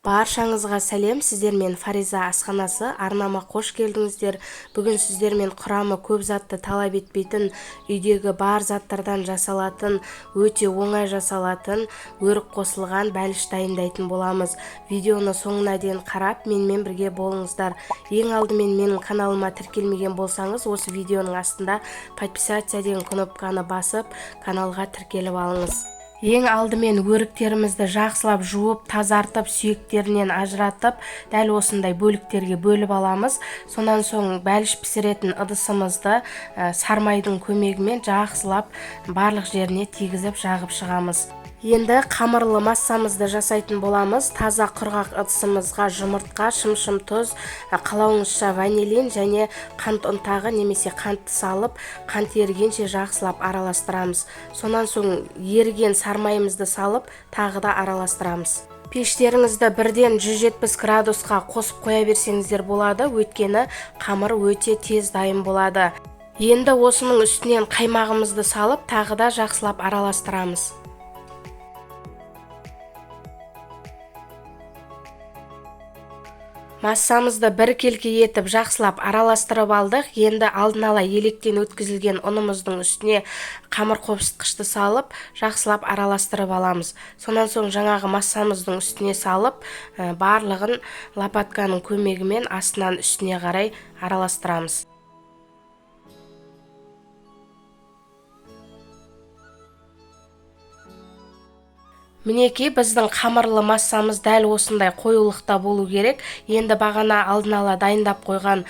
Баршаңызға сәлем, сіздермен Фариза асханасы, арнама қош келдіңіздер. Бүгін сіздермен құрамы көп затты талап етпейтін, үйдегі бар заттардан жасалатын, өте оңай жасалатын өрік қосылған бәліш дайындайтын боламыз. Видеоны соңына дейін қарап, менімен бірге болыңыздар. Ең алдымен менің каналыма тіркелмеген болсаңыз, осы видеоның астында подписаться деген кнопканы басып, каналға тіркеліп алыңыз. Ең алдымен өріктерімізді жақсылап жуып, тазартып, сүйектерінен ажыратып, дәл осындай бөліктерге бөліп аламыз. Сонан соң бәліш пісіретін ыдысымызды сармайдың көмегімен жақсылап барлық жеріне тигізіп жағып шығамыз. Енді қамырлы массамызды жасайтын боламыз. Таза құрғақ ыдысымызға жұмыртқа, шымшым тұз, қалауыңызша ванилин және қант ұнтағы немесе қантты салып, қант ерігенше жақсылап араластырамыз. Сонан соң еріген сармайымызды салып, тағы да араластырамыз. Пештеріңізді бірден 170 градусқа қосып қоя берсеңіздер болады, өйткені қамыр өте тез дайын болады. Енді осының үстінен қаймағымызды салып, тағы да жақсылап араластырамыз. Массамызды бір келке етіп жақсылап араластырып алдық. Енді алдын ала електен өткізілген ұнымыздың үстіне қамыр қопсытқышты салып, жақсылап араластырып аламыз. Сонан соң жаңағы массамыздың үстіне салып, барлығын лопатканың көмегімен астынан үстіне қарай араластырамыз. Мінекей, біздің қамырлы массамыз дәл осындай қоюлықта болу керек. Енді бағана алдын ала дайындап қойған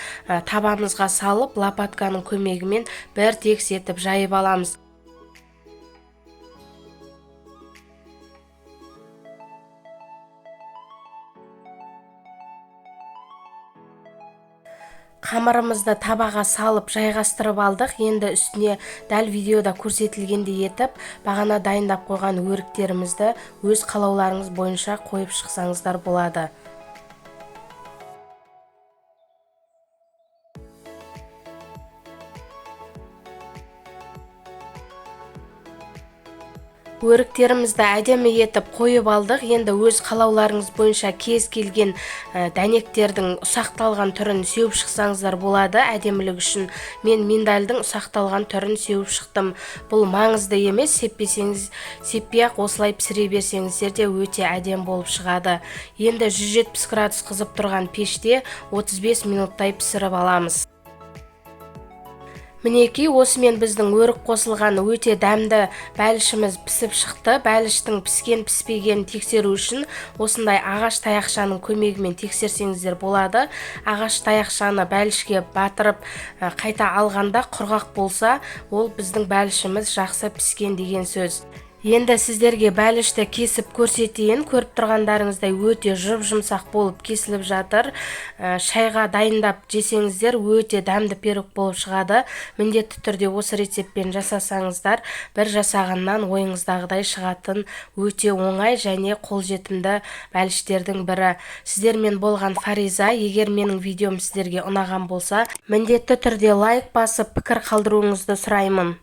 табамызға салып, лопатканың көмегімен бір тегіс етіп жайып аламыз. Қамырымызды табаға салып жайғастырып алдық. Енді үстіне дәл видеода көрсетілгендей етіп, бағана дайындап қойған өріктерімізді өз қалауларыңыз бойынша қойып шықсаңыздар болады. Өріктерімізді әдемі етіп қойып алдық. Енді өз қалауларыңыз бойынша кез келген дәнектердің ұсақталған түрін сеуіп шықсаңыздар болады. Әдемілік үшін мен миндальдың ұсақталған түрін сеуіп шықтым. Бұл маңызды емес, сеппесеңіз, сеппей-ақ осылай пісіре берсеңіздер де өте әдемі болып шығады. Енді 170 градус қызып тұрған пеште 35 минуттай пісіріп аламыз. Мінекей, осымен біздің өрік қосылған өте дәмді бәлішіміз пісіп шықты. Бәліштің піскен піспегенін тексеру үшін осындай ағаш таяқшаның көмегімен тексерсеңіздер болады. Ағаш таяқшаны бәлішке батырып, қайта алғанда құрғақ болса, ол біздің бәлішіміз жақсы піскен деген сөз. Енді сіздерге бәлішті кесіп көрсетейін. Көріп тұрғандарыңыздай өте жұп-жұмсақ болып кесіліп жатыр. Шайға дайындап жесеңіздер өте дәмді пирог болып шығады. Міндетті түрде осы рецептпен жасасаңыздар, бір жасағаннан ойыңыздағыдай шығатын өте оңай және қолжетімді бәліштердің бірі. Сіздермен болған Фариза. Егер менің видеом сіздерге ұнаған болса, міндетті түрде лайк басып, пікір қалдыруыңызды сұраймын.